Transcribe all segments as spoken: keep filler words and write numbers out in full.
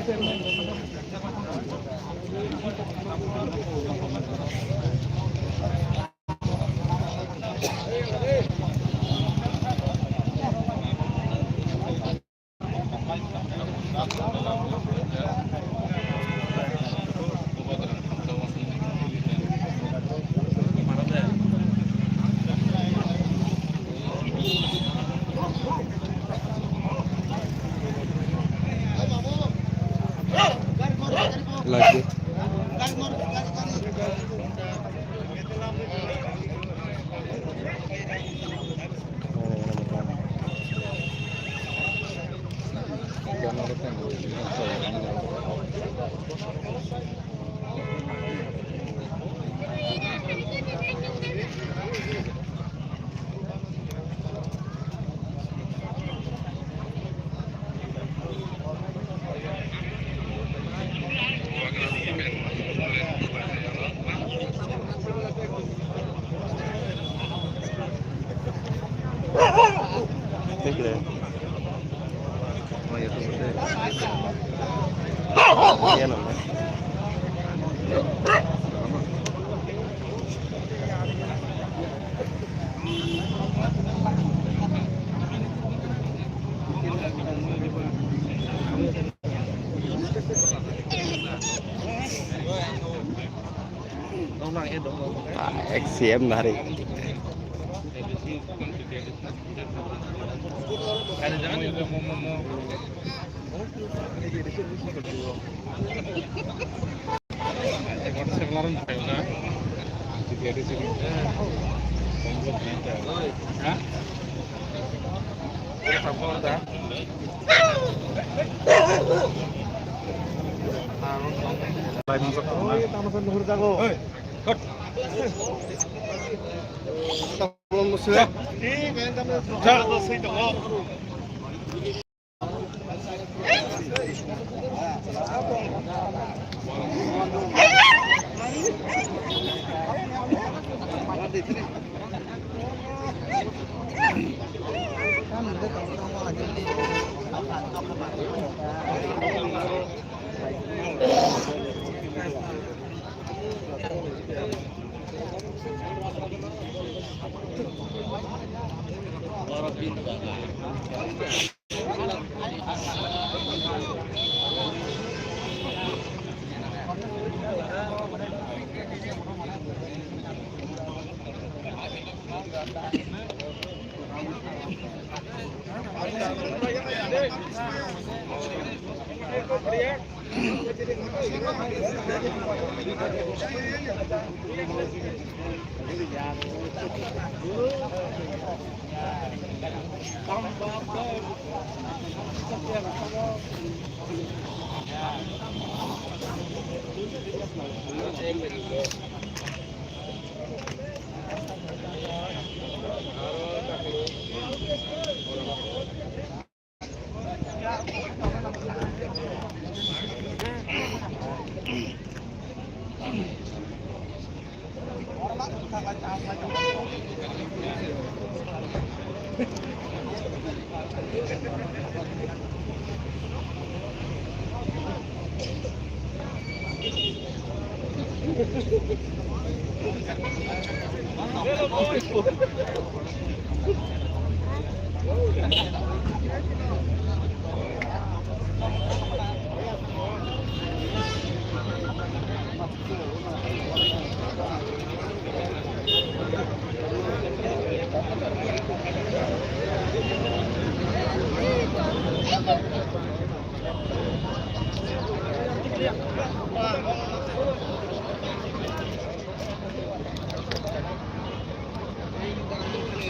Lagi. Ek C M nari.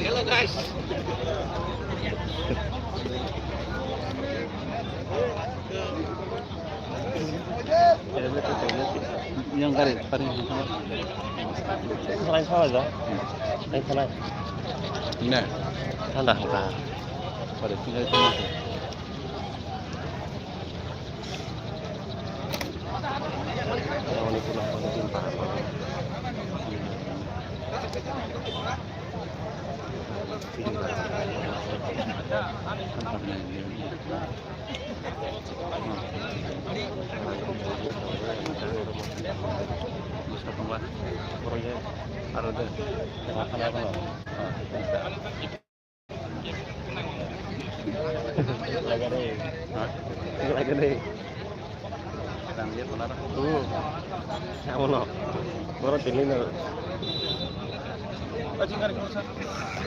Hello guys. Yang kari, kari. Salai sawa ja. Yang salai. Nah. Thanda hangka. Kari, tinggal itu. Lagare. Lagare. Hmm. Abono. Borok tini no.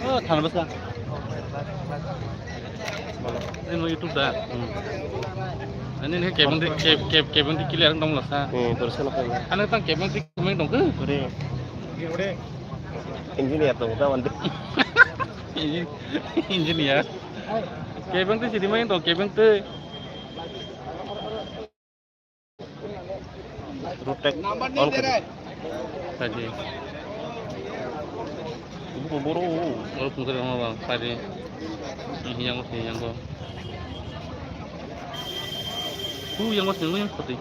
Oh, thana bwsa. Ini mau YouTube da. Hmm. Ini nih kebeng di, ke-, ke-, kebeng di clear dong lah sa. Hmm, terus kenapa ya? Anu tang kebeng di kebeng dong ke? Udah. Engineer dong, kawan. Engineer. Kebeng tu sini main tu, kebeng tu. Road tag on kori. Tadi. Buru, buru. Buru pun kena bang, tadi. Ini yang, ini yang kau. Tu yang kau sini yang seperti.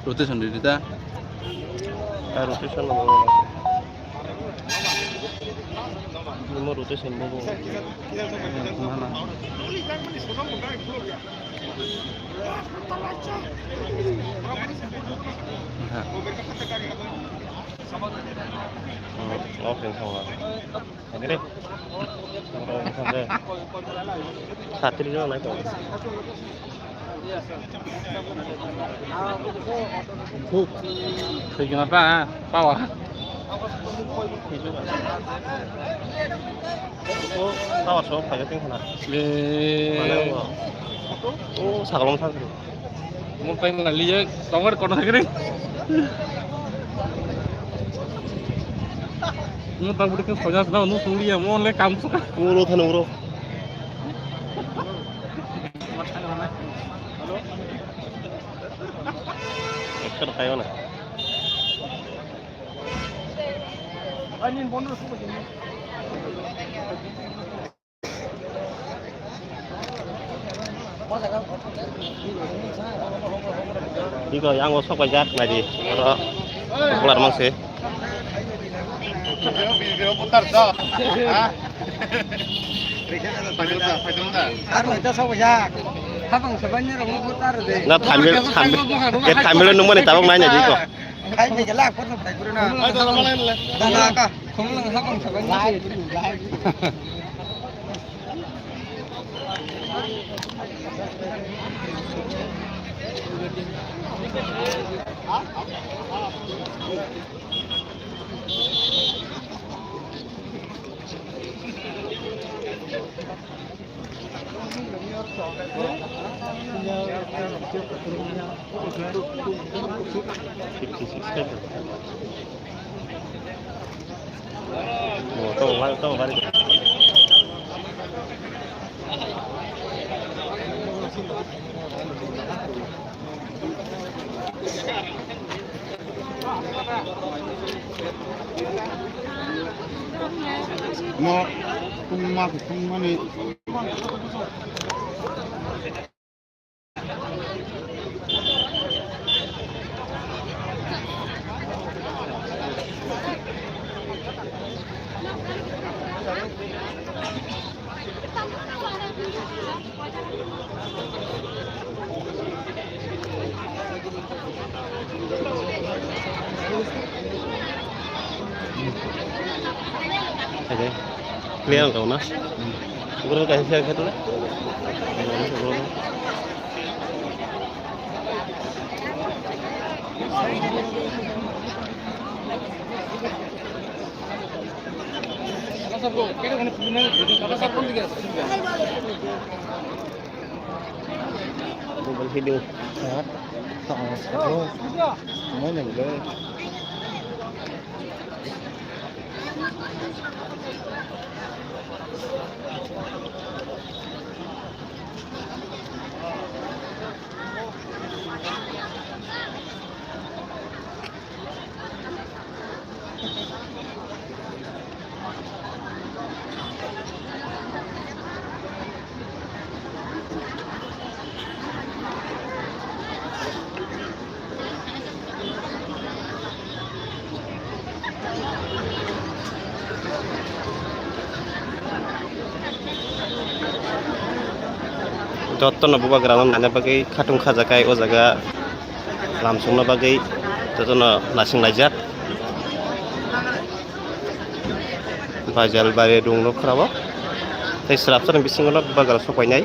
Rotation di ta. Ah, rotation lo. Ini mau rotation mau. Mana? Ha. Hmm, off yang sama. Agre. Satri jona nai to. Thik na ta, power. O, power so phai ting khana. Le. Mana o? O, sagalong thang. Mo pai na liye, tongor kono thang ni. Mo tang budi kan soja sna, no sung liya, mo le kam suka. Uro thana uro. Ekta kayo na. Iko yang o sok pajak nadi. Oro popular mang se. Ar lai ta sok pajak. Habang sabanya rong putar de. Na thamil thamil. Ya thamil nung mani tabok nai nadi ko. Hai ni gelak pun pai pura na. Dana ka. Khum lang habang sabanya. No, kung ma kung mani. Oke. Clear kau na? Guru kasih share khat le. Mobile video. Jotono bubagra no naina bagwi khatung khajakai o jaga lamsongna bagwi jotono naising laijak. Bajar bari rung nukhrao tei srapsani bisingo no bubagra sopainai.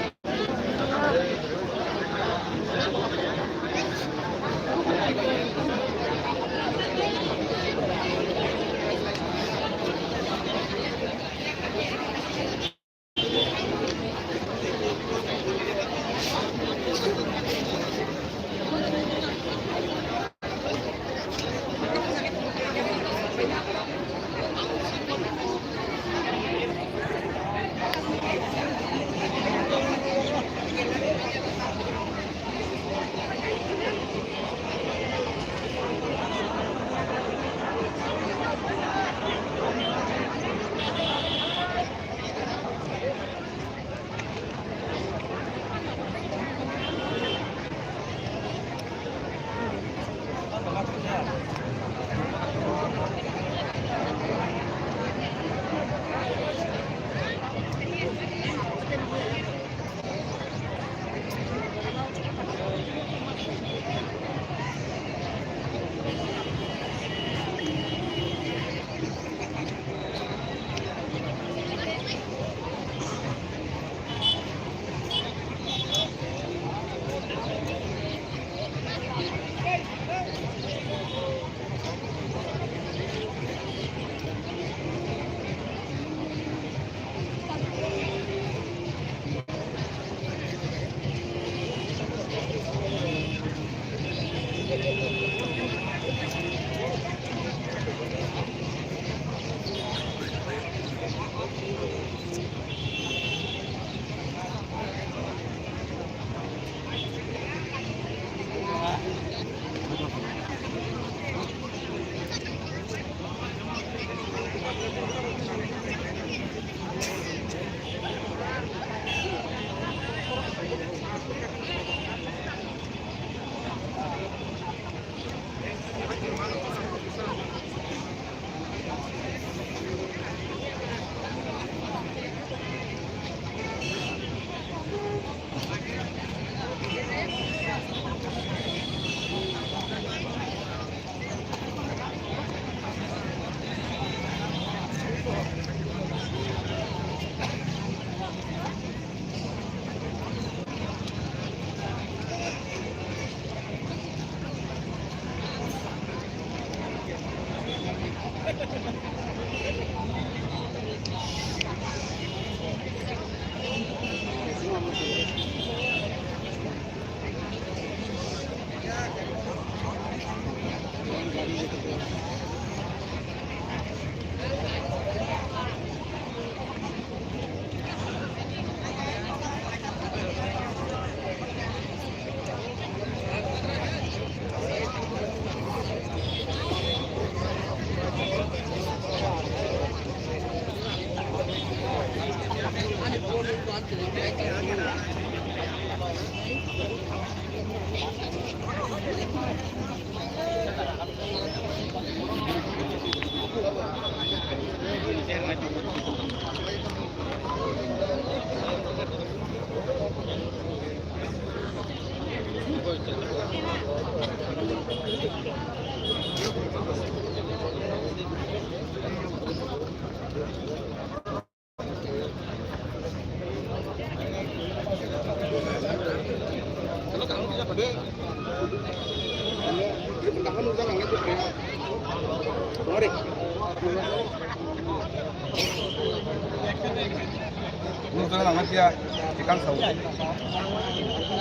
Nung sana nama dia ikan sau.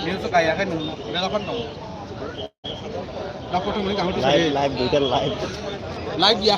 Dia suka ya kan nung. Dia lapan tau. Dapat nung kamu tu live, live, duitan live. Live ya.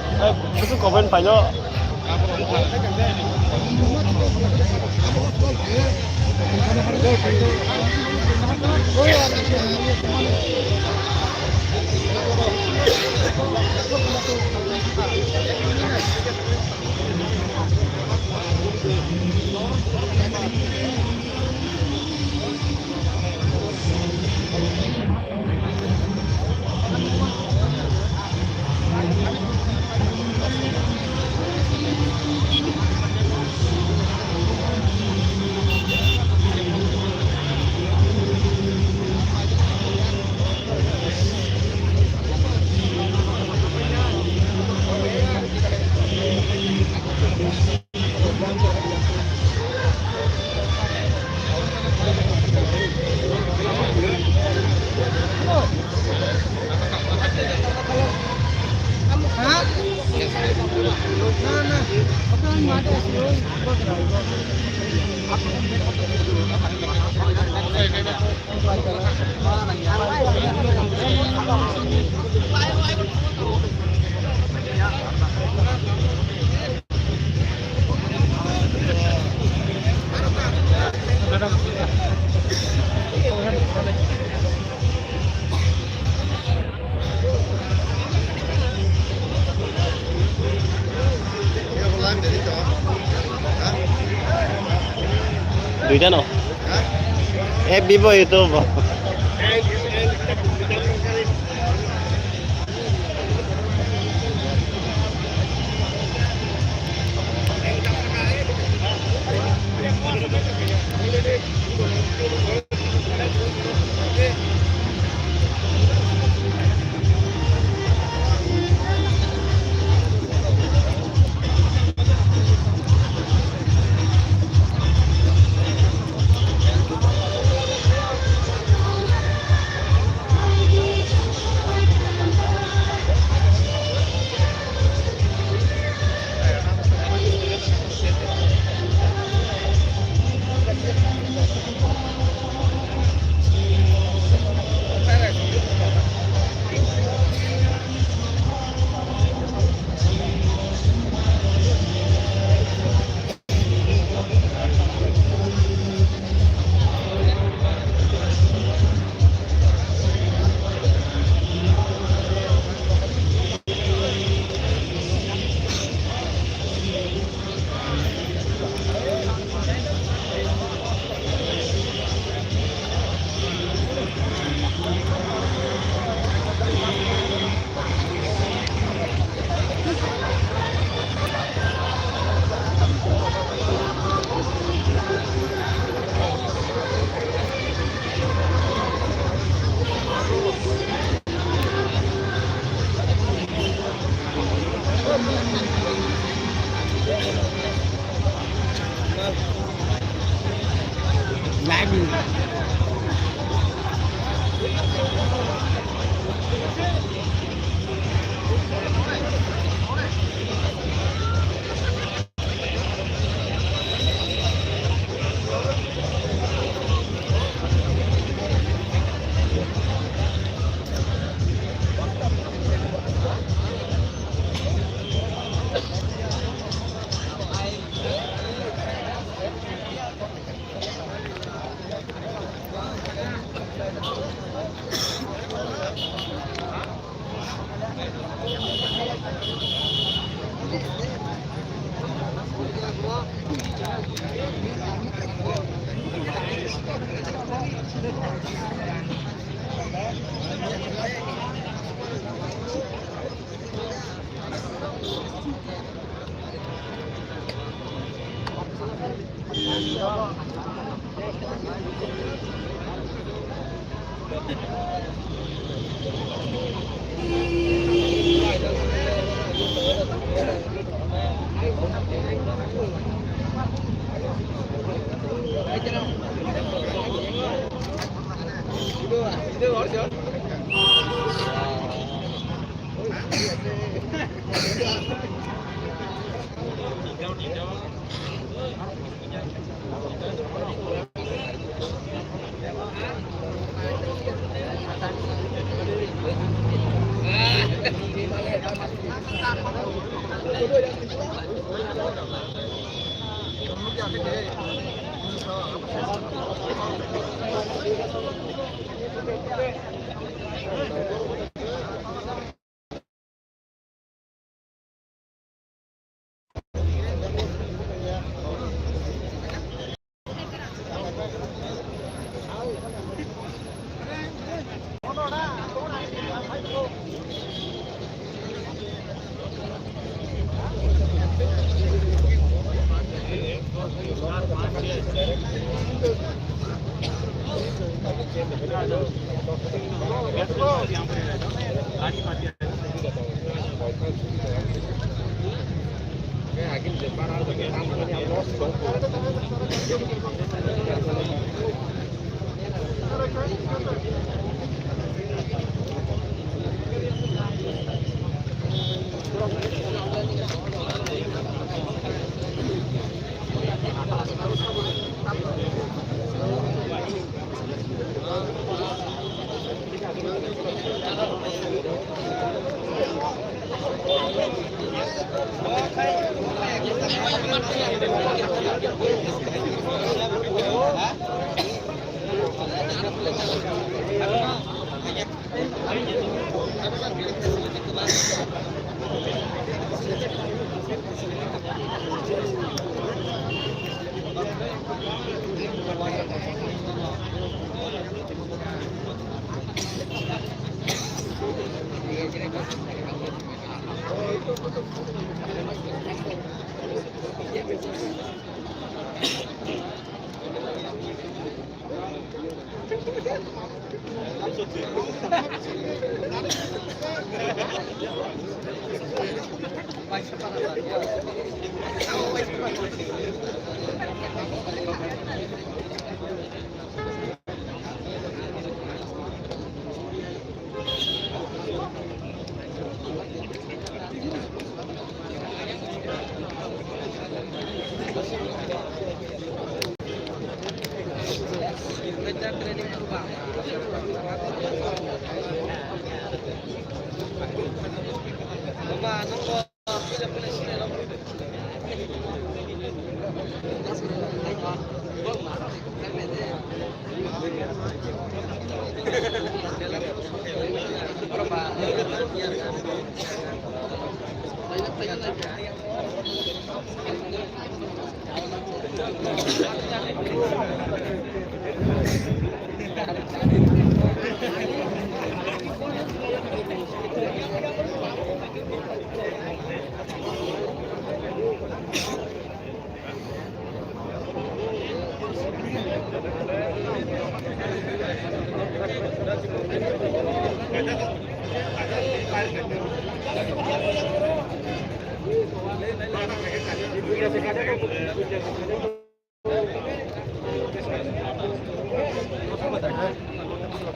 Eh, busu comment paino. Duita no. Eh, Vivo YouTube.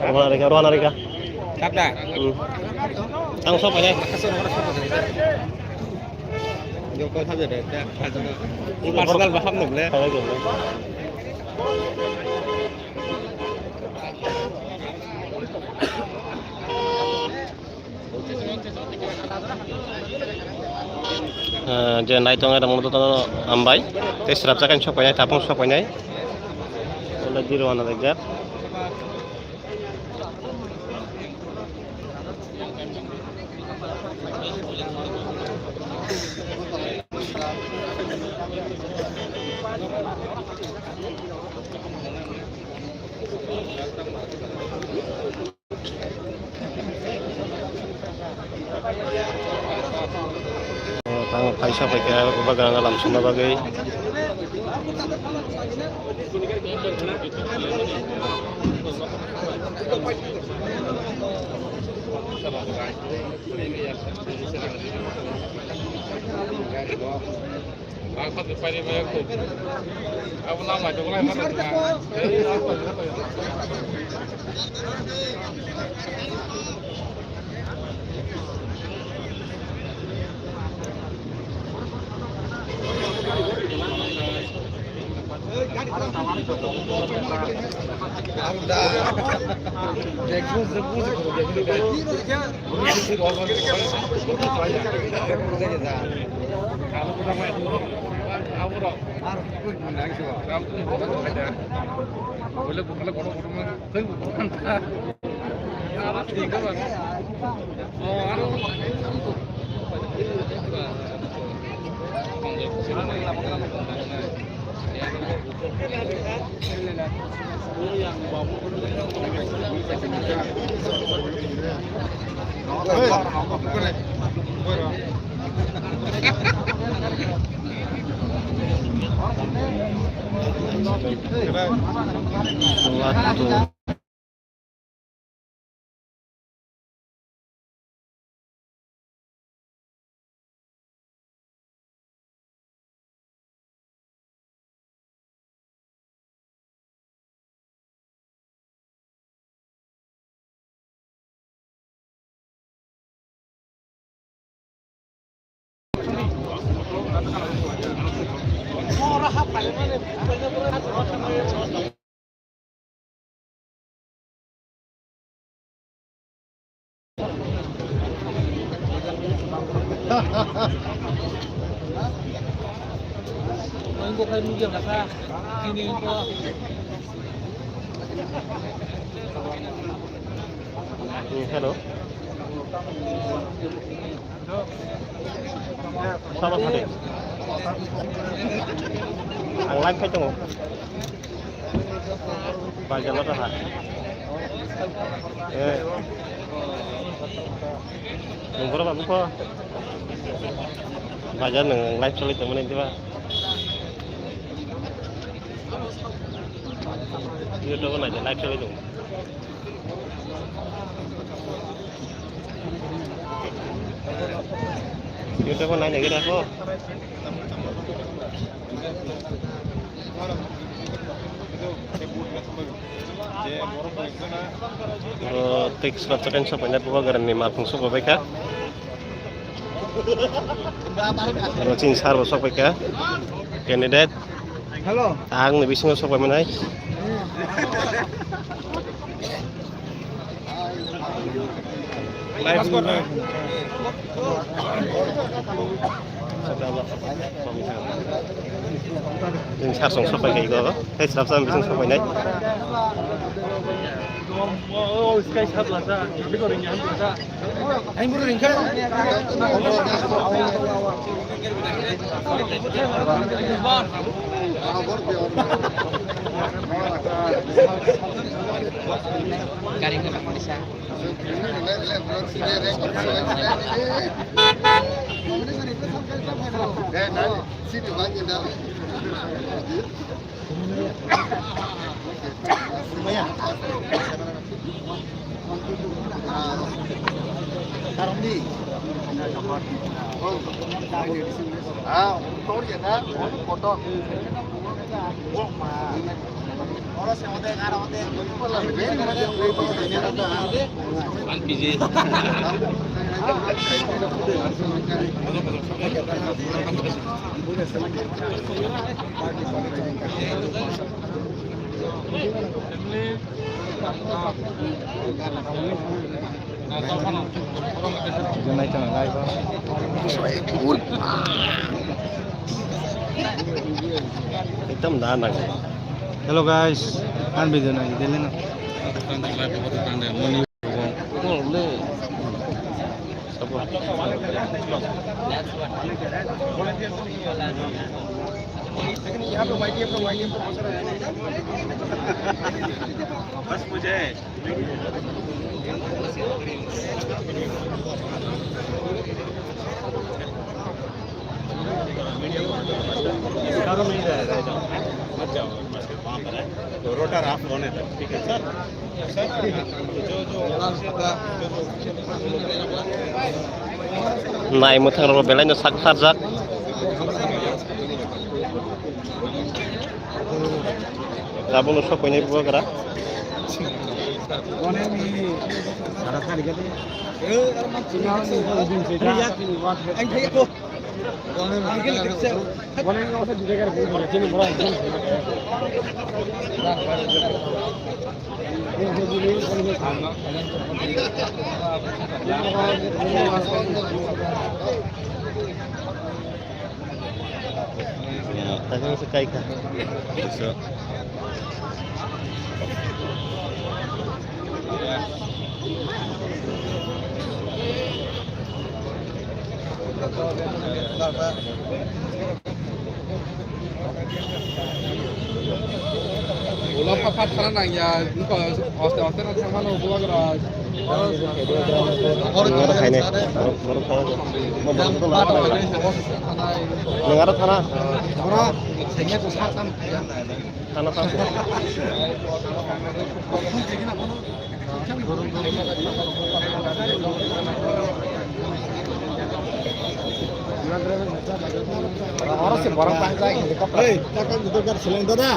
Rwana rika, rwana rika. Kapta? Hmm. Ang sok aja. Joko saja deh, dah. Personal baham nih, boleh. Saja dulu. Ah, je nai tongo rang moto tono ambai. Tei srapjak ani sok painai, tapung sok painai. Wala diri wana rajak. Tamo kaisa pai kha bagan lam sumna bagwi. Hmm, hello. Sama sate. Ang live khai tongo. Bajar lo taha. Eh. Nung borok ba bukho. Bajar nung live chalai tongmani diba. YouTube o naidi live chalai tongo. YouTube o naina gida ko. Oro tei swkang swkang sok painai bubagra ni malkhung sok bai kha. Oro chini sir bo sok bai kha. Candidate. Hello. Ang ni bisingo sok bai manai. Chwng sir song sok pai kha ego. Tei sir sir bising sok painai. Ekdam da nang. Hello guys, ang video nang dele na. बस मुझे करो नहीं जाएगा, जाओ, मत जाओ, मत जाओ, वहाँ पर है, तो रोटर ऑफ होने दो, ठीक है sir. Nai mwthang rok belai no sak kharjak. Tabuk no sok painai bubagra. Takang se kai kha. Ulo pha pha thana nang ya, niko hoste hoste na thangma no bubagra. Nang aro khainai. Nang aro thana. Oro sengya to sa sam. Thana thana. Oro se borok tangjak helicopter. Ei, takang jidor gar seleng dada.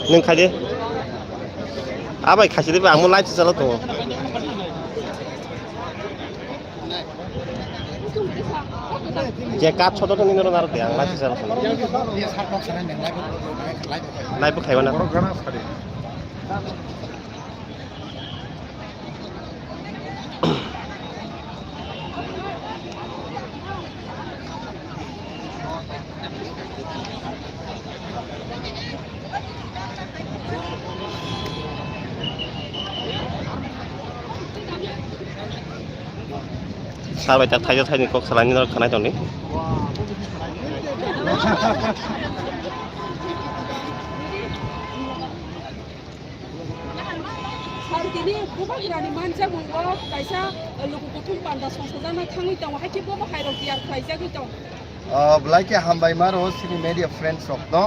Nwng khai de. Abai khachi de ba, amo live se chalo tongo. Je kat soto to nindro naro de, ang live se chalo tongo. Live bo khaiba na. Sar bai tak thaijak thaini kok salai ni khwnai tongdi. Sar tini bubagrani manjamungo kaisa luku kuthum panda songsajakna thangwi tongo, haikhe bobo hairok tiyar khlaijagwi tongo. Ah, belai khe hambai maro chini media friends rokno,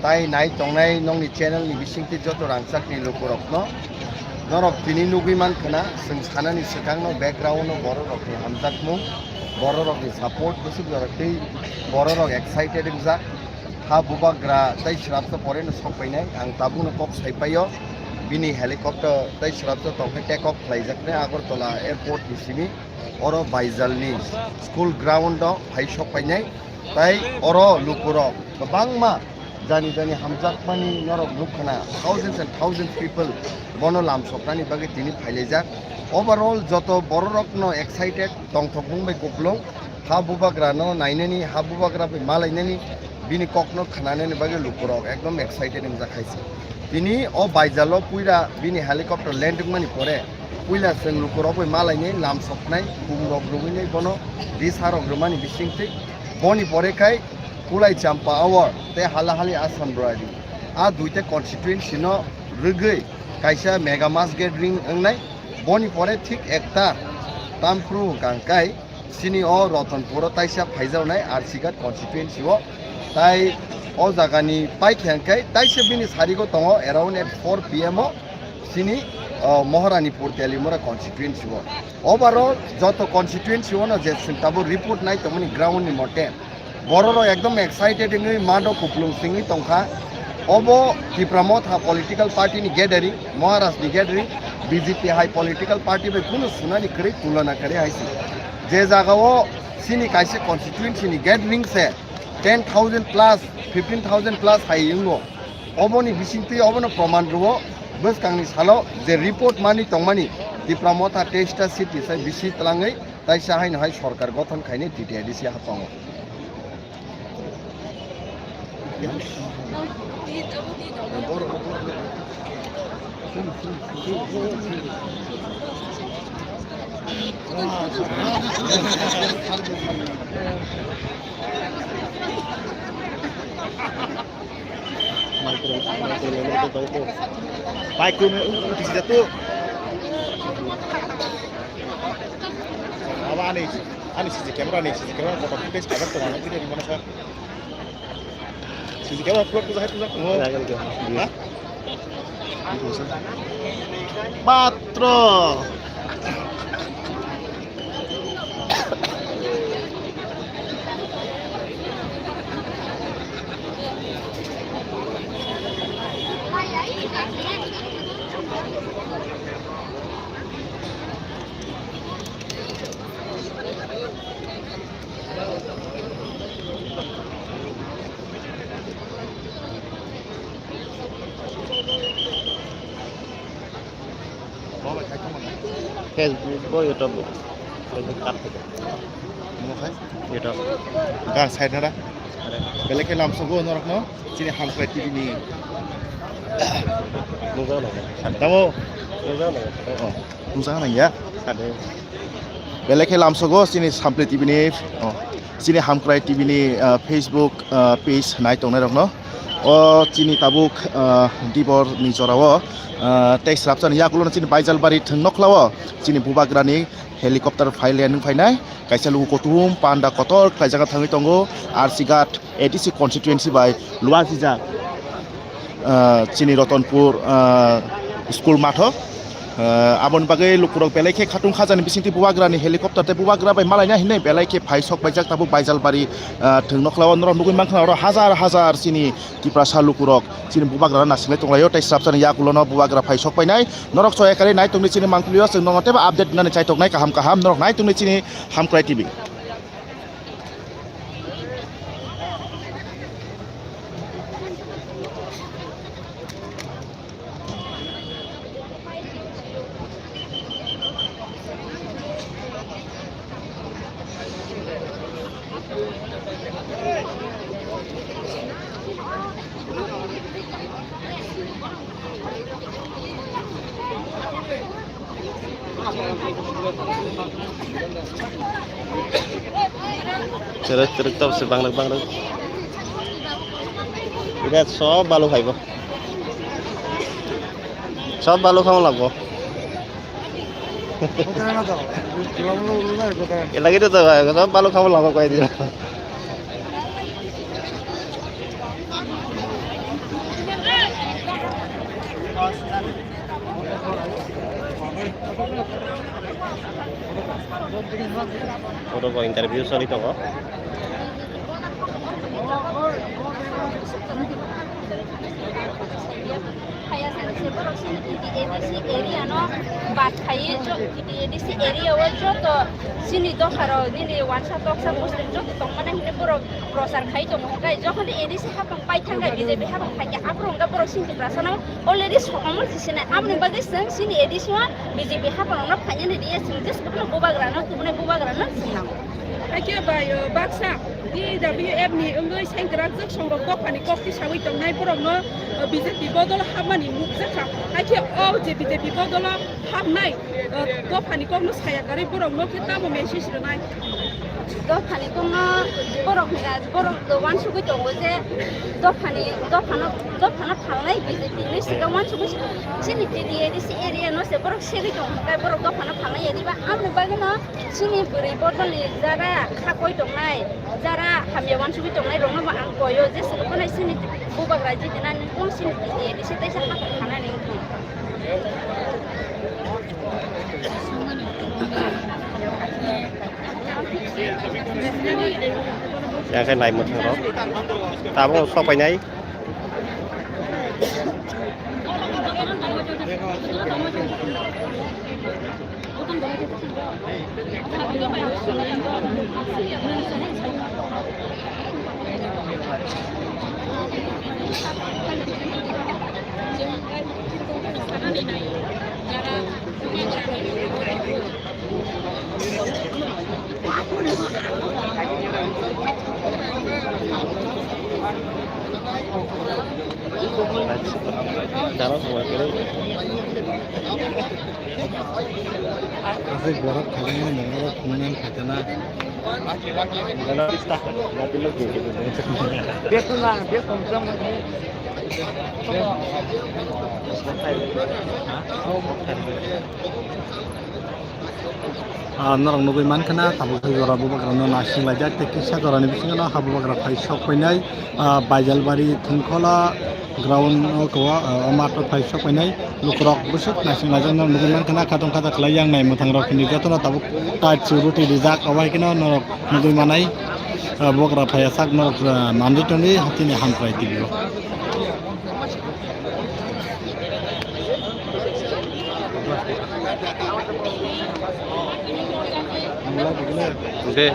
tai nai tongnai nongni channel ni bisingtwi joto rangchakni lukurokno. Norok tini nugwi mankha na, chwng sanani swkangno background-o bororokni hamjakmung, bororokni support bwswk jorok tei bororok excited wngjak. Ha bubagra tei srapsa poreno sokpainai, ang tabukno kok saipaio. Bini helicopter tei srapsa tongkhe take off khlaijaknai Agartala airport ni simi, oro Baijalni school ground o phai sokpainai. Tai oro lukurok kwbangma jani jani hamjakmani norok nukkhana, thousands and thousands people bono lamsoknani bagwi tini phailaijak. Overall joto bororokno excited, tongthokmung bai kupulung. Ha bubagrano nainani, ha bubagra bai malainani, bini kokno khnanani bagwi lukurok ekdom excited wngjak hai se. Tini o Baijalo puila bini helicopter land wngmani pore, puila chwng lukurok bai malainai, lamsoknai, khumrok rwgwinai bono risarok rwmani bisingtwi. Boni pore khai Kulai Champa Awar tei Halahali Assam Rwadi, a duita constituency no rwgwi kaisa mega mass gathering wngnai. Boni pore thik ekta tamphru hwnkha hwnkhe chini o Ratanpur o taisa phaijaknai R C Ghat constituency o, tai o jagani paikha hwnkhe taisa bini sarigo tongo around at four P M o chini, o, Maharanipur Teliamura constituency o. Overall joto constituency o no je chwng tabuk report nai tongmani ground ni mote, bororok ekdom excited wngwi mado kupulung singwi tongkha. Obo Tipra Motha political party ni gathering, Maharaj ni gathering, B J P hai political party bai kunu sunani kwrwi, tulona kwrwi hai se. Je jaga o chini kaisa constituency ni gathering se ten thousand plus, fifteen thousand plus hai wngo. Oboni bisingtwi obono proman rwo, bwskangni salo je report mani tongmani Tipra Motha teista seat ni sai bisi twlangwi taisa haino hai sorkar gothon khainai T T I D C hatongo. Bai kunu uti sida tu. Aba ani, ani C C camera ni, C C camera photo footage cover to ano kiri ni mana sa. C C camera upload tu jahai tu jak. Ha? Matro. Facebook bo, YouTube bo. Facebook kat. Mo khai? YouTube. Ga side nara. Belai khe lamsogo norokno chini Hamkrai T V ni. Nungjaknai. Tamo? Nungjaknai. Oh, nungjaknai ya? Sade. Belai khe lamsogo chini Sampli T V ni, oh, chini Hamkrai T V ni, ah, Facebook, ah, page nai tongnai rokno. O chini tabuk, ah, dibor ni jorao, ah, tei srapsa ni yakulo chini Baijalbari thwng nokhlao chini bubagrani helicopter phai landing phainai. Kaisa luku kuthum panda kotor khlaijak thangwi tongo. R C Ghat A D C constituency bai luajijak, ah, chini Ratanpur, ah, school matho. Ah, aboni bagwi lukurok belai khe khatung khajani bisingtwi bubagrani helicopter tei bubagra bai malaina hinwi belai khe phai sok paijak tabuk Baijalbari, ah, thwng nokhlao norok nugwi mankha oro hajar hajar chini Tiprasa lukurok chini bubagrano nasinglai tonglaio tei srapsani yakulono bubagra phai sok painai. Norok choi ekari nai tongdi chini mangpilio, chwng nono teibo update nani chai tongnai kaham kaham. Norok nai tongdi chini Hamkrai T V. Cherek cherek tau se bangrek bangrek. Ida sob balu khaibo. Sob balu khamo labo. Elagi to to, sob balu khamo labo koi dilo. Oro bo interview choli tongo. Khaya sani se borok chini T T A D C area no bad khaiwi jo-, T T A D C area o joto chini dopha rok nini wansa toksa Muslim joto tongmani hinwi borok prochar khai tongo. Hwnkhe jokhon A D C hapang paithangkha B J P hapang phaikha, aphuru hwnkhe borok chini Tiprasa no already sokomor se sinai. Aboni bagwi chwng chini A D C o B J P hapang no phainani riya, chwng just bubagra no tubunai bubagra no chwng nango. Hakhe bai, o, baksa T W F ni wngwi sengkrak jwk songrok dophani kok tisawi tongnai borokno, o, B J P bodol hapmani nukjakha. Hakhe o je B J P bodolo hapnai, o, dophani kokno saya karwi borokno khe tamo message rwnai? Dophani kokno borok hwnka, borok uansugwi tongo je dophani, dophano, dophano phalnai B J P hinwi swkang uansugwi chini T T A D C area no se borok segwi tongo, hwnkhe borok dophano phalnai ya diba? Aboni bagwino chini bwrwi bodolni jara khakoi tongnai, jara hamya uansugwi tongnai rokno bo ang koio je swkang phano chini bubagra jidina nukung chini T T A D C teisa haphang khanani wngkha. Yang khe nai mwthang rok tabuk sok painai. Aswk borok khajaknai nangmano phunuknani khaikha na. Beton na, beton jam. Ah, norok nugwi mankha na, tabuk khe jora bubagrano naising laijak, tei kisa jorani bisingo no ha bubagra phai sok painai, ah, Baijalbari Thwngkhola ground o, o, ah, o math o phai sok painai. Lukurok bwswk naising laijakno nugwi mankha na, khatong khathak khlai yang nai mwthang rok hinwi jotono tabuk tait su ruti rijak, obo hai kheno norok nugwi manai, ah, bubagra phaiya sak norok, ah, manwi tongwi haptini Hamkrai T V o. De.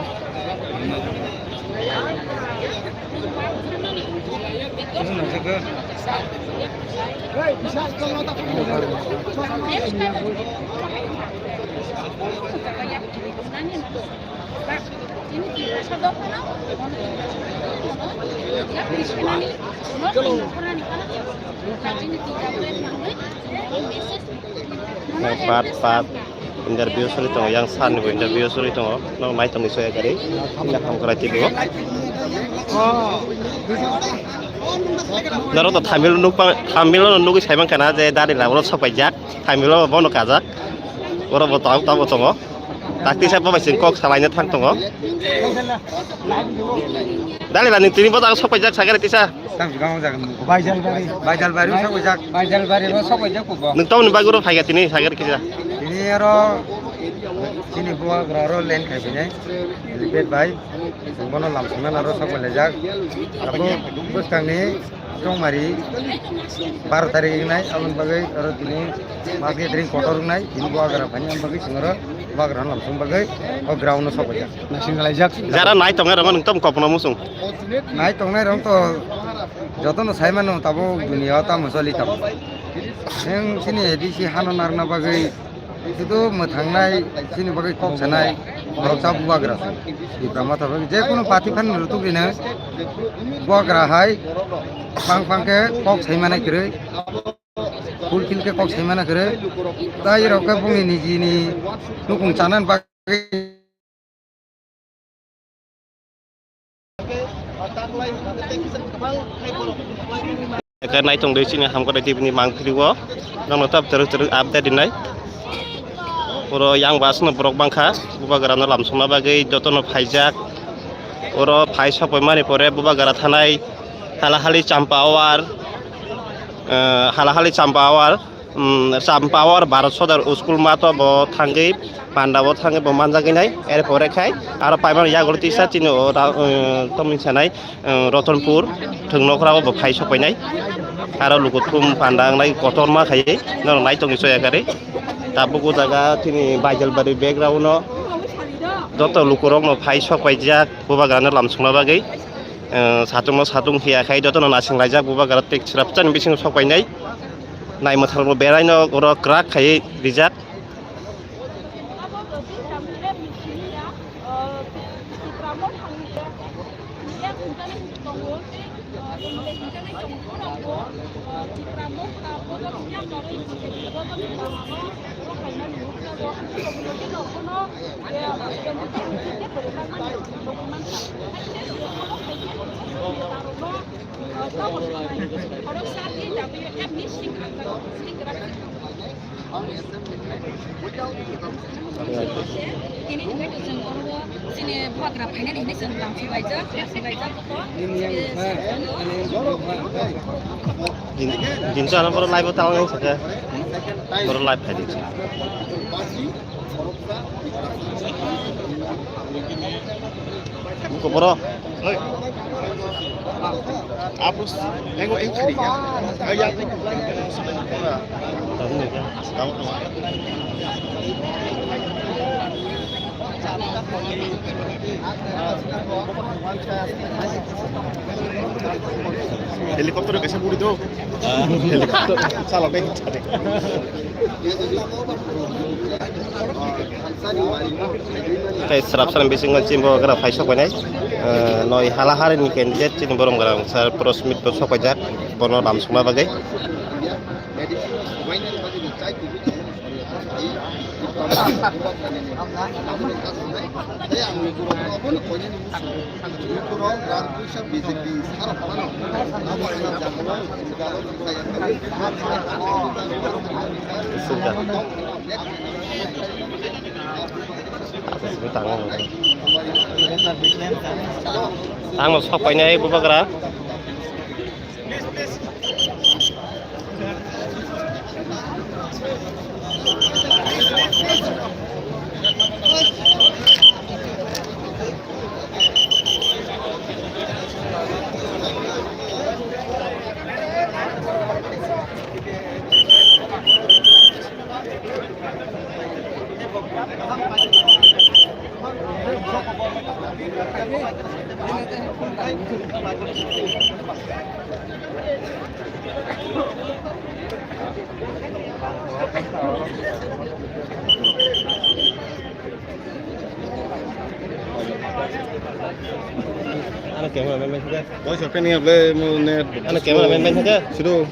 Pat pat interview sori tongo, yang sani bo interview sori tongo, no mai tongwi soya gari, ina kam kora tibo. Naro to Tamil nuk pa, Tamil no nugwi sai mankha na je dari la oro sopai jak, Tamil o bono kajak, oro bo tau tau tongo. Takti sa bo bai sing kok salaina thang tongo. Dari la ni tini bo tau sopai jak sagari tisa. Samsung ang jaga mugo. Baijalbari. Baijalbari sok ojak. Baijalbari ro sok ojak kubo. Nwng tamoni bagwi ro phaiga tini sagar kisa. Tini aro chini buagra ro len khai bini. Helipad bai. Bono lam songna naro sok lejak. Abo bwskangni chongmari baro tarik wngnai aboni bagwi aro tini mas gathering kotor wngnai. Tini buagra phani aboni bagwi chwngno buagra lam song bagwi o ground no sok ojak. Nasing laijak. Jara nai tongnai rok nwng tam kopno musung. Nai tongnai rok to jotono sai mano tabuk dunia o tamo choli tamo. Nwng chini A D C hano narwkna bagwi sudu mwthangnai chini bagwi kok sanai borok ta bubagra se. Tipra Motha bagwi je kunu party phan rwtuk rina bubagra hai phang phang khe kok sai manai kwrwi. Full fill khe kok sai mana kwrwi. Tai rok khe bungni nijini nukung chanani bagwi. Eka naitung dei chini Hamkrai T V ni mangpili o. Nokno tab twrwk twrwk update rinai. Oro yang bus no borok bangkha. Bubagra no lamsokna bagwi jotono phaijak. Oro phai sokphaimani pore bubagra thanai halahali Champawar, eh, halahali Champawar, mm, Champawar Bharat Sodar School mato bo thangwi panda bo thangwi bo manjagwi nai. Er pore khai aro paimani yagulo tisa chini o ra-, eh, tomni sanai, eh, Ratanpur thwng nokra o bo phai sokpainai. Aro lukuthum panda wngnai kotorma khai norok nai tongwi soya kari. Tabuk o jaga chini Baijalbari background o joto lukurok no phai sokpaijak. Bubagrano lamsokna bagwi, eh, satung no satung hiya khai jotono nasing laijak bubagra tei swrapsa ni bisingo sok painai. Naimwthang bo beraino oro kwrak khaiwi rijak. Tini hwnkhe chwng oro chini bubagra phainani hinwi chwng lamsok laijak, lamsok laijak. Din, din sana boro live o tawang yang saka. Boro live khai di. Buko boro. Apus, engo, engo, kiri ya. Ay, ya, thank you. Tahu nggak, ya? Tahu, tahu. Helicopter kaisa buri do. Ah. Helicopter. Chala deh, chala deh. Tei swrapsa ni bisingo chini bubagra phai sok painai. Eh, noi halahari ni candidate chini borok gra sir Prosmit bo sok paijak, bono lamsokna bagwi. Ang no sok painai bubagra. Cameraman bai thangkha. Boys, open ni able mo ne. Ano cameraman bai thangkha. Sudu.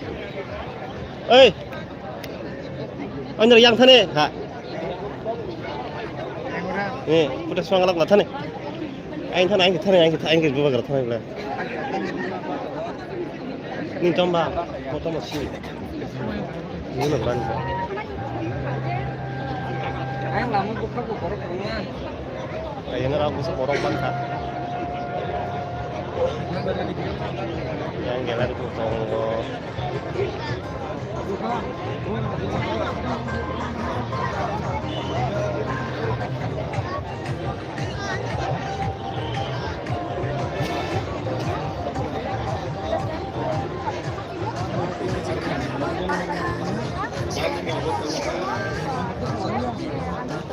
Oi. Ano yang thane. Ha. Eh, puta suang lak la thane. Aing thane, aing thane, aing thane, aing bubagra thane bla. Ni tomba, mo tomba si. Ni no ban. Aing lamu bukha ko borok rungna. Kayena rok bisa borok ban kha. Yang gallery ko tongo.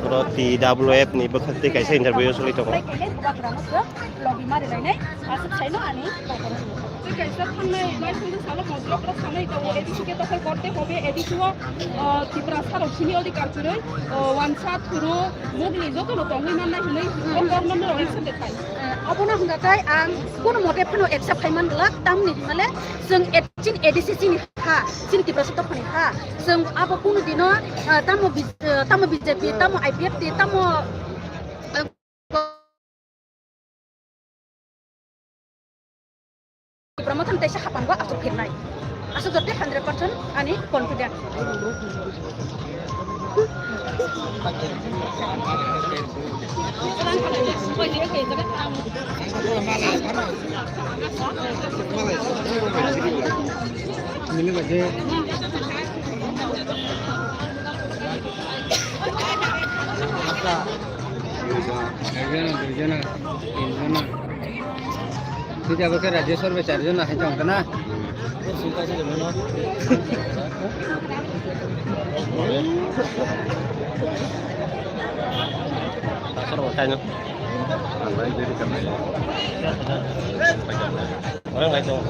Oro T W F ni bwkhak tei kaisa interview o soli tongo. Logi mari lainai, aswk saino ani. Tei kaisa thangnai, mai songdo salo mojok rok sanai tongo, A D C ke dokhol korte hobe, A D C o, o, Tripura sarok sini odhikar kwrwi, o, wansa, thuru, mugni jotono tongwi mannai hwnwi, o, government rok inside khai. Abono hwnga khe ang kono mote phano accept khai man glak, tamni hwnmale chwng A D C chini ha, chini Tiprasa dophani ha, chwng abo kono dino, ah, tamo B-, ah, tamo B J P, tamo I P F T, tamo, ah, Tipra Motha ni teisa hapango aswk phinai. Aswk joto hundred percent ani confident. Ekjona, duijona, tinjona. Tei abo khe Rajya Sarve charjona hai tong kha na? Orang lain dong.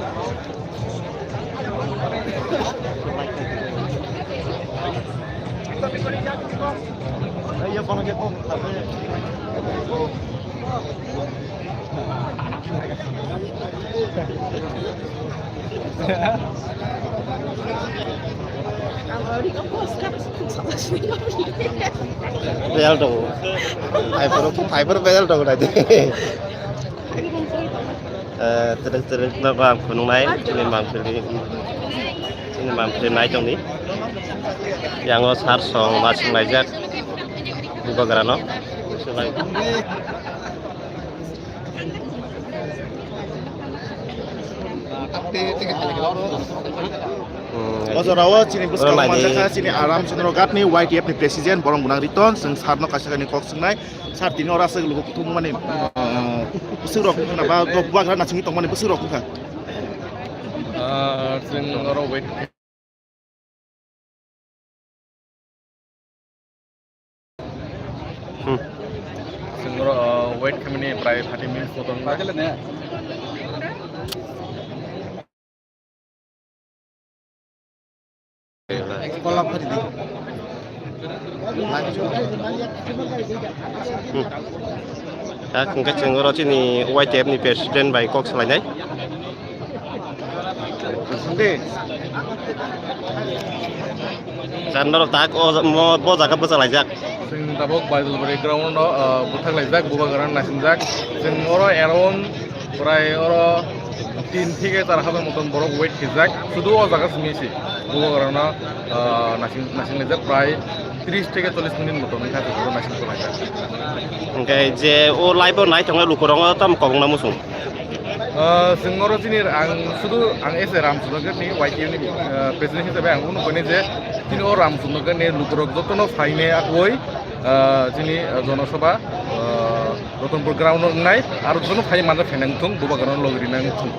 Bel tongo. Phaipor, phaipor bel tongo nai de. Eh, terek terek no ba ang phunuknai, chini mangpili, chini mangpili nai tongdi. Yang o sar song ma sung laijak, bubagra no. Hmm, o jorao chini bwskango manjakha chini Aram Chandra Ghat ni Y T F ni president, borok gwnang Riton, chwng sar no kaisa kainwi kok swngnai. Sir, tini oro aswk luku kuthumani, ah, bwswk rok wngkha na ba, bubagra nasingwi tongmani bwswk rok wngkha? Ah, chwng oro wait. Hmm. Chwng oro, ah, wait khaimani prai thirty minutes motom. Hmm. Tak hwnkhe chwng oro chini Y T F ni president bai kok salainai. Jan norok tak o mo-, bo jaga bwchalaijak. Chwng tabuk Baijalbari ground o, ah, bwthaklaijak, bubagra naisingwjak. Chwng oro around prai oro tin theke char hajar moton borok wait khaijak. Sudu o jaga simi si bubagrano, ah, naising, naisinglaijak prai tris theke chollis minute moton wngkha oro naising tonglaijak. Hwnkhe je o live o nai tongnai lukurokno tamo kobokna muchung? Ah, chwng oro chini ang sudu ang S A Ramchandra ni Y T F ni, ah, president hisabe ang unu koni je chini o Ramchandra ni lukurok jotono phaine akwoi, ah, chini, ah, jonosabha, ah, Ratanpur ground o wngnai aro jotono phai manja phainai wngthung bubagrano logi rinai wngthung.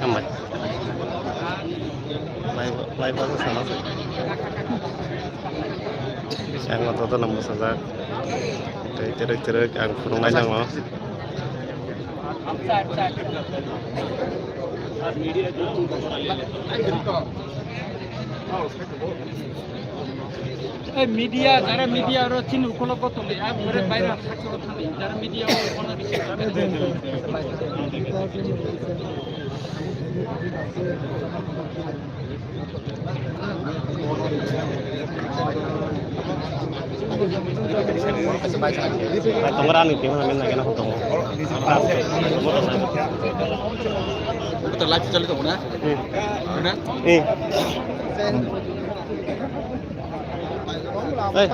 Hambai. Live, live o sana se. Ang jotono bwsajak. Tei terek terek ang phunuknai nango. Ei media, jara media oro chini ukolog o tongwi, a bore baira sakoro thangwi, jara media o kono bisi. Tongra ni kemana men lagi na tongo. Betul live chali tongo na? Hmm. Mana? Eh. Hey.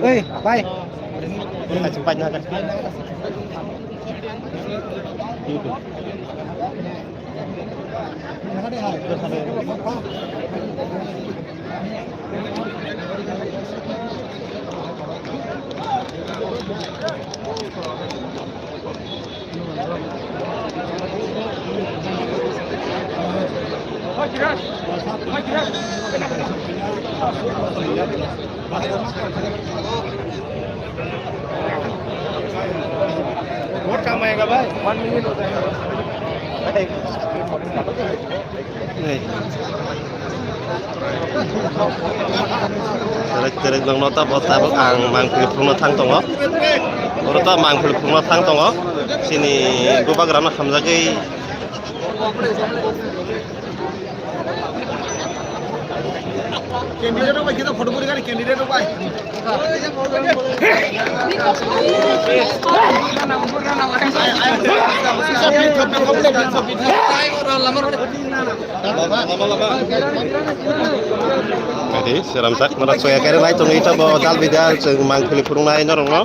Hey, bye. बहुत काम आएगा भाई, one minute होता है। Terek terek nang nota bo tabok ang mangpili phunukno thang tongo. Oro ta mangpili phunukno thang tongo. Chini bubagrano hamjagwi. Candidate rok bai khe photo puri gani candidate rok bai. Adi seramjak mara soya kare nai tongwi tabo dal bidal chwng mangpili phunuknai norokno.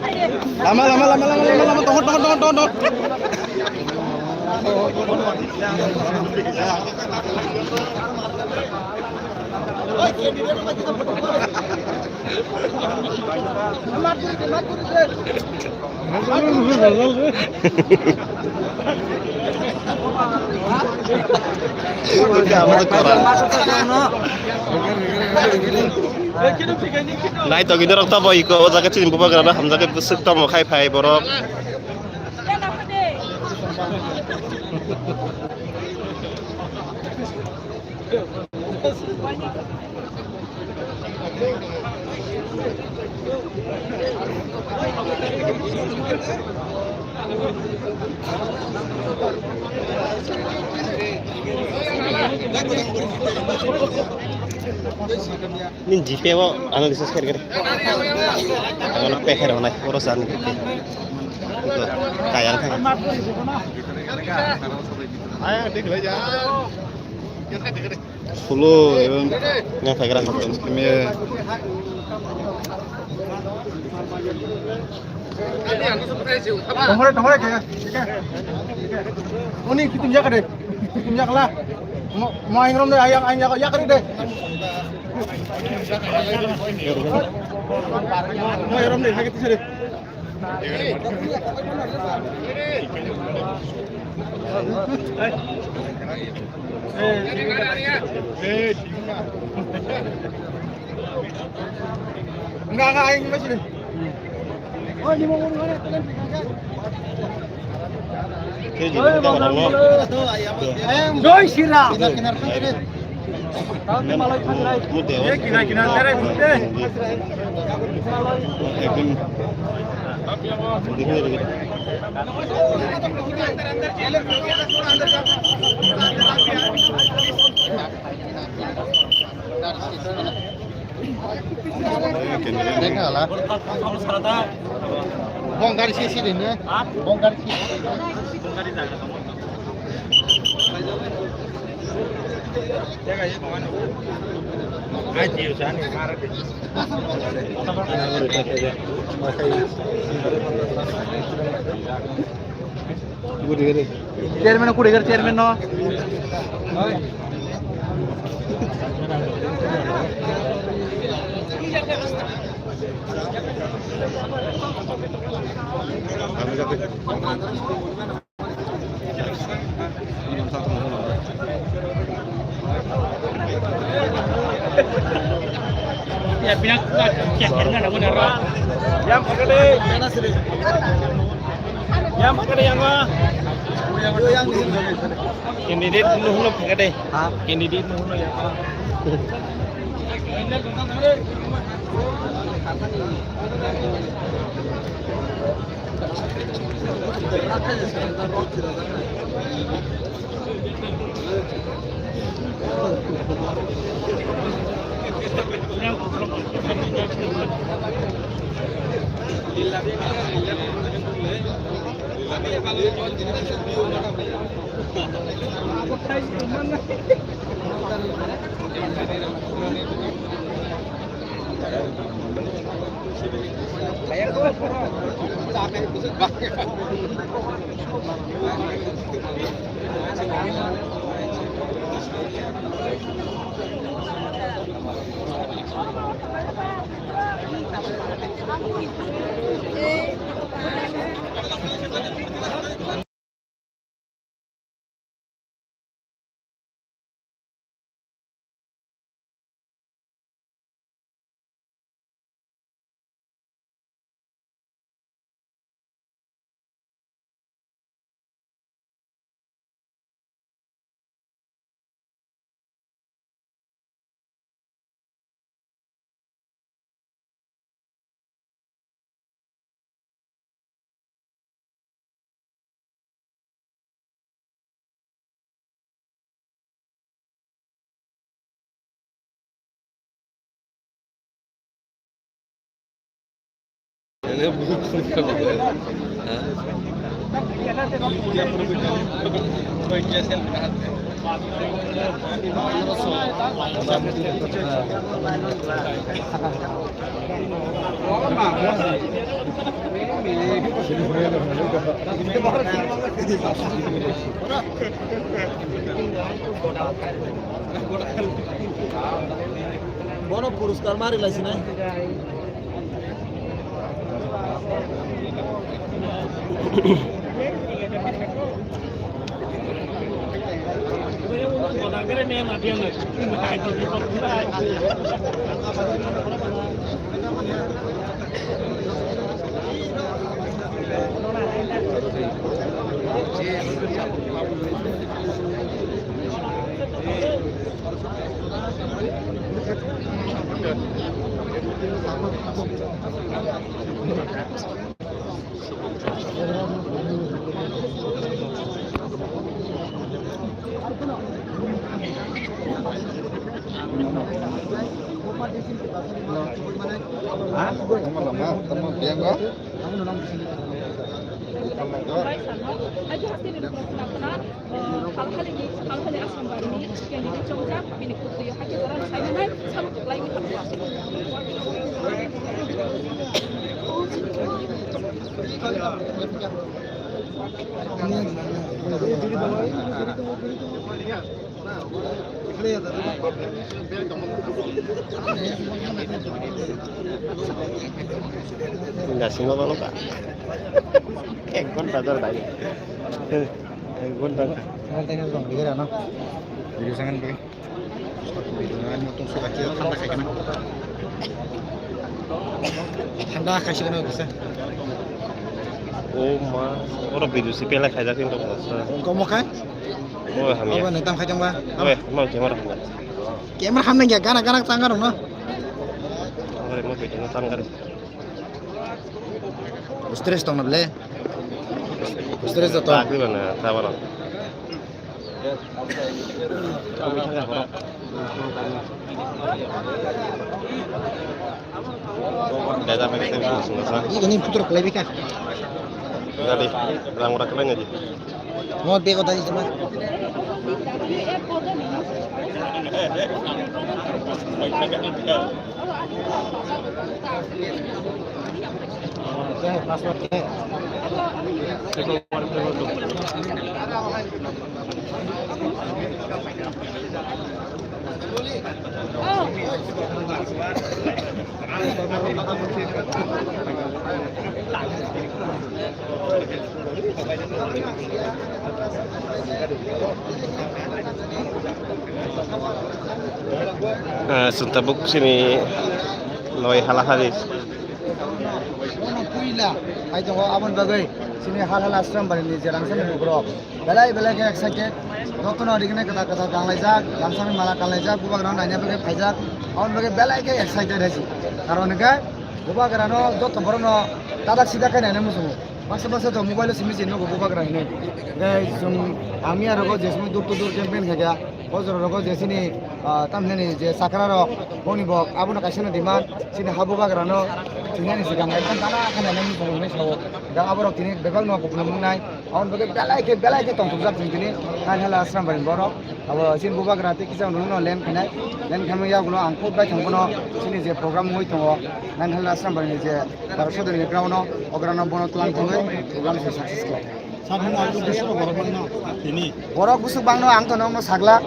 Lama lama lama lama lama lama tongo tongo tongo tongo. Nai to gini rok to bo iko o jaga chini bubagrano hamjagwi bwswk tamo khai phai borok. Nini G P O ano research khair khair. Ano pekher honai, oro sani. Kayang thang. Solo, yang kaya kaya. Tongore, tongore, kaya. Oni kitim ya kade. Mo, mo aing rom de, ayang, ayang, yak, yak de. Mo aing rom de, hagi tisere. Nga, nga, ayang, masih. Jai Shri Ram. Bong gari si si din ne. Bong gari si. Chairman ko dekar chairman no. Yang pakai deh. Yang pakai deh yang mah. Candidate nu hunu pakai deh. Ha? Candidate nu hunu yang mah. Bono puruskar mari laisinai. Hal hali ni, hal hali Assam bari ni candidate chongjak, bini kutui hakhe jora ni saimannai, samung kwplai wngkha. Nda sima balo ka. Ek ghonta jor dai. Ek ghonta. Ngal tengah dong, dikira no. Video sangan bagi. Video sangan mutung suka kira thanda kai kana. Thanda kai sih kana bisa. Oh ma, oro video si pela khai jatin to. Komo khai? Oh hamya. Abo nang tam khai tong ba? Oh, ma camera hamya. Camera hamna ya, gana gana tangga dong no. Ore mo video no tangga. Stress tong na ble. Stress to. Tak di mana, tak mana. Ini putar kelai bika. Jadi, orang orang kelai ngaji. Mo bego tadi sama. Ah, chwng tabuk sini Oi, hala hali. Bono puila hai tongo, aboni bagwi chini hal hala Asrambari ni je rangchakni lukurok belai belai khe excited. Jotono riknai kwtal kwtal kanlaijak, rangchakni mala kanlaijak, bubagrano naina bagwi phaijak. Aboni bagwi belai khe excited hai se. Karon hwnkhe bubagrano joto borokno tadak sidak khe naina muchungo. Baksa baksa to mobile o simi se nugo bubagra hinwi. Hwnkhe chwng ang miya rogo je simi door to door campaign khaikha. O jora rogo je chini, ah, tamhinani je chakra rok, boni bok, abono kaisa no demand, chini ha bubagra no, thinani swkang ekdom tala khe nainani bumung hinwi sao. Da aborok tini bebak no kupulung wngnai, aboni bagwi belai khe, belai khe tongthokjak chwng tini, nine hala Asrambari borok. Abo chini bubagra tei kisa no len khainai, len khaimani yagulo ang khub baithang bono chini je program wngwi tongo, nine hala Asrambari ni je Bharat Sodani ni ground o, o ground o bono twlang thangwi program se success khlai. Sakni ang to bwswk borok bangno tini. Borok bwswk bangno ang to nokno sagla,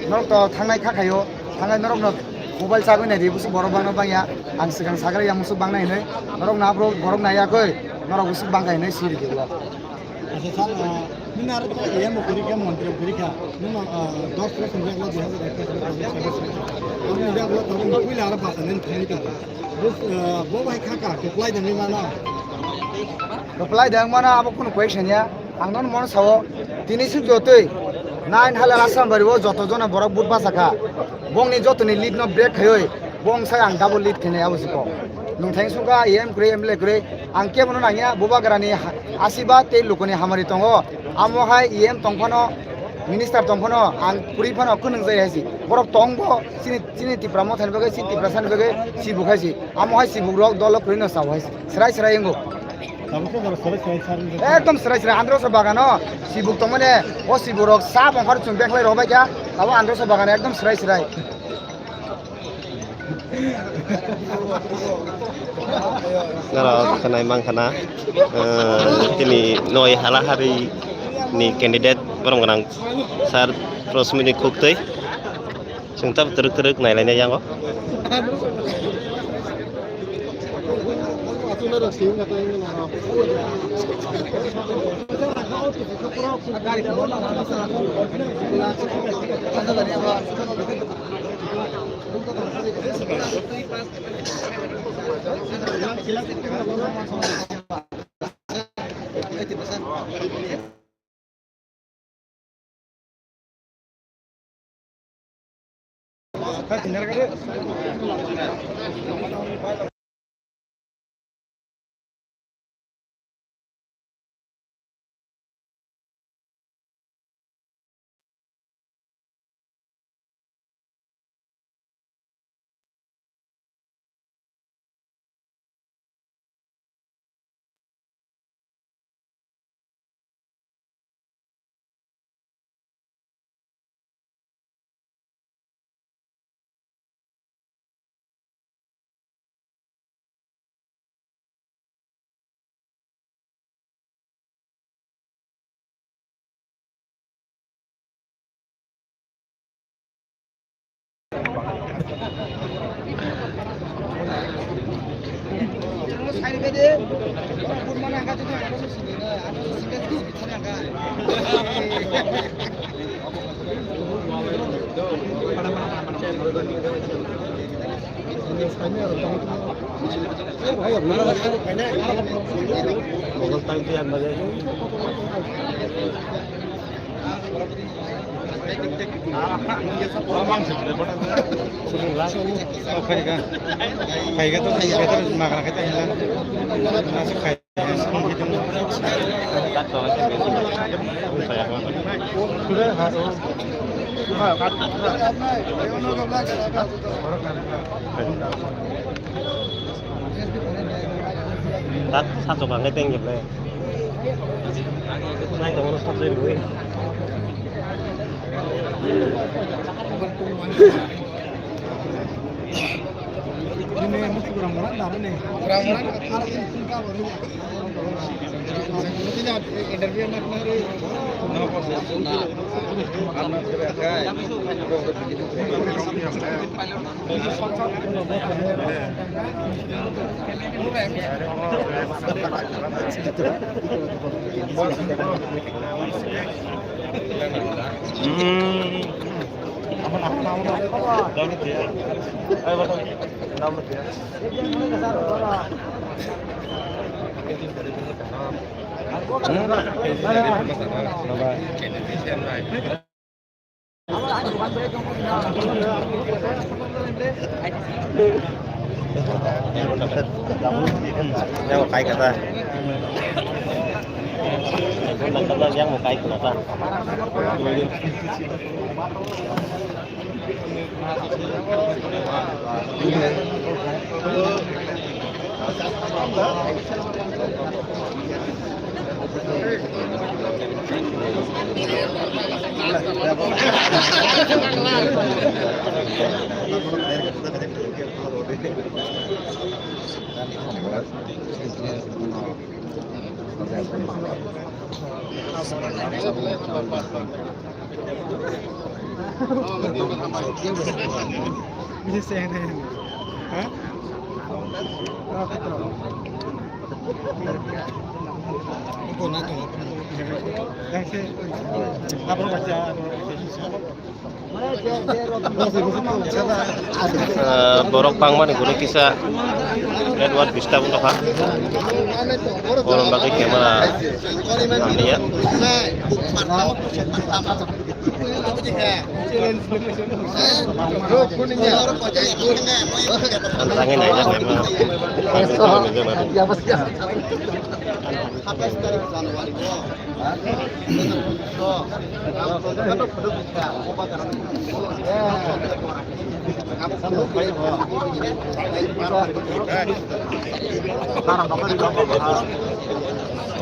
norok to thangnai kha khaio, thangnai norokno mobile chagwi naidi bwswk borok bangno bangya, ang swkang sagra yang bwswk bangnai hinwi, norok na borok, borok naiya koi, norok bwswk bangkha hinwi siri khe ulo. Acha sir, ah, nini aro to A M o kwrwi kha, montri o kwrwi kha, nini, ah, dos bosor wngkha dui hazar ekwis, dui hazar chobis. Ang wngkha tabuk puila aro basa nini thangwi tongo. Bo, ah, bo bai kha kha, reply da nini mano. Reply da wngmano abo kunu question ya. Ang nono mano sao, tini suk jotoi nine hala Asrambari o joto jona borok vote basa kha. Bongni jotoni lead no break khaioi, bong sai ang double lead khainai abo se kok. Nwng thang suk kha A M kwrwi, M L A kwrwi, ang kebono nangya, bubagrani ha-, asiba tei lukuni hamari tongo. Amo hai A M tongphano, minister tongphano, ang kwrwi phano kwnwng jai hai se. Borok tongbo, chini, chini Tipra mothani bagwi, chini Tiprasani bagwi, sibuk hai se. Amo hai sibuk rok dolo kwrwi no sao hai se. Srai srai wngo. Tabuk khe jora srai srai sar wngkha. Ekdom srai srai, androso bagano sibuk tongmani, o sibuk rok sa bongkhor chwng beklai rok bai kha, abo androso bagano ekdom srai srai. Norok khnai mankha na, eh, tini noi hala hari ni candidate borom gwnang sir Rosmini Khuktwi. Chwng tabuk twrwk twrwk nailainai yango. Tak satu kang teng jeble. Nai tong satu lui. Yang kai kata. Yang kai kata. Ah, borok bangmani guru kisa network disturb wngkha. Borok bagwi camera hamya. Ang tangwi naijak khe ma.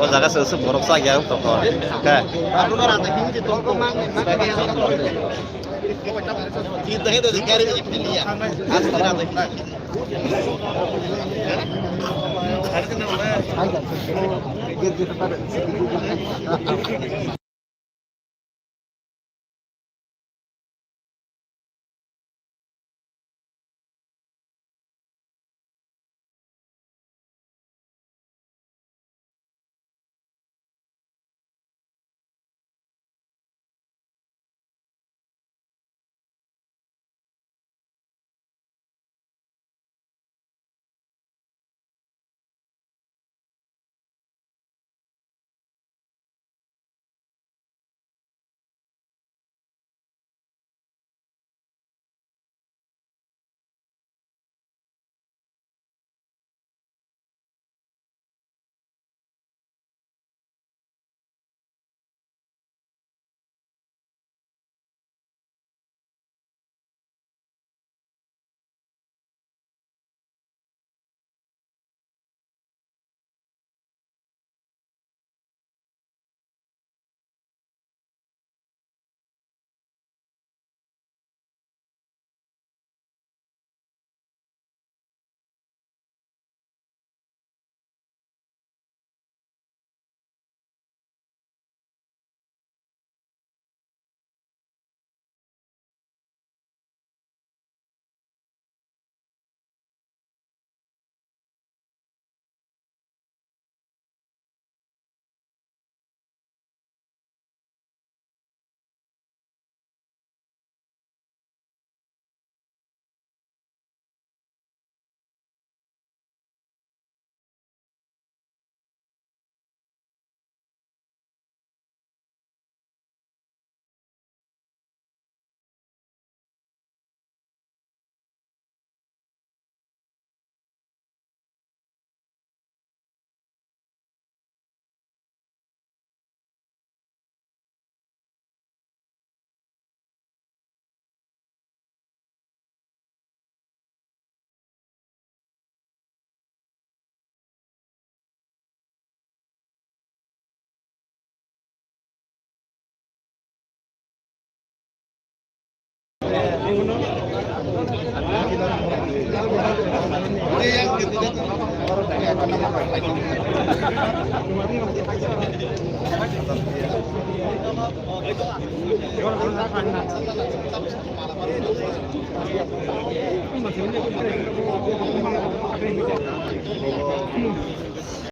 O jaga se se borok chak yang tongkha. Khe.